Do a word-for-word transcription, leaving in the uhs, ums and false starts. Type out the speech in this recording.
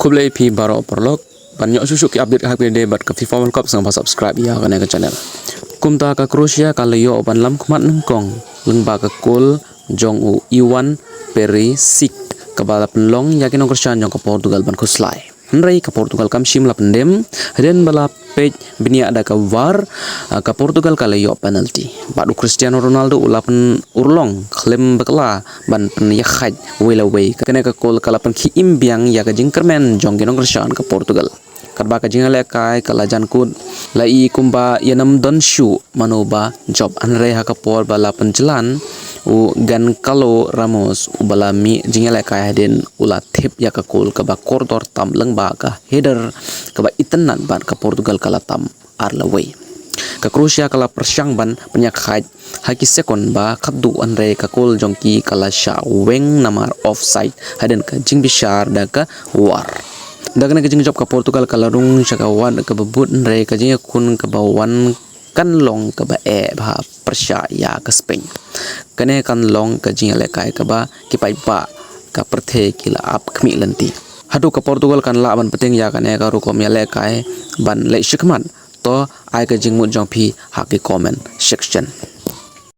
Khublei phi baroh paralok, ban ïoh shuh shuh ki update ha kine ki dei bad ka FIFA World Cup, sngewbha subscribe ïa kane ka channel. Kumta ka Croatia ka la ïoh ban lam khmat nyngkong lyngba ka kol jong u Ivan Perisic, kaba la pynlong ïa ki nongkyrshan jong ka Portugal ban khuslai. Hynrei ka Portugal kam shym la pyndem, hadien ba la peit bniah da ka VAR, ah, ka Portugal ka la ïoh penalty. Bad u Cristiano Ronaldo u la pynurlong khlem bakla ban pynïakhaid wei la wei. Kane ka kol ka la pynkhie im biang ïa ka jingkyrmen jong ki nongkyrshan ka Portugal. Katba ka jingïalehkai ka la jan kut, la i kumba ïa nam don shuh mano ba jop. Hynrei ha ka por ba la pynjlan, u Goncalo Ramos, uba la mih jingïalehkai hadien, u la thep ïa ka kol kaba kordor tam lyngba ka header kaba itynnad bad ka Portugal ka la tam ar la wei. Ka Croatia ka la pyrshang ban pynïakhaid ha ki sekon ba khatduh, hynrei ka kol jong ki ka la shah weng namar offside hadien ka jingbishar da ka VAR. Da kane ka jingjop ka Portugal ka la rung sha ka wad kaba bud, hynrei ka jingïakhun kaba wan kan long kaba eh bha pyrshah ïa ka Spain. Kane kan long ka jingïalehkai kaba ki paidbah ka pyrthei ki la ap khmih lynti. Haduh ka Portugal kan lah ban pynthikna ïa kane ka rukom ïalehkai ban leit shakhmat, to ai ka jingmut jong phi ha ki comment section.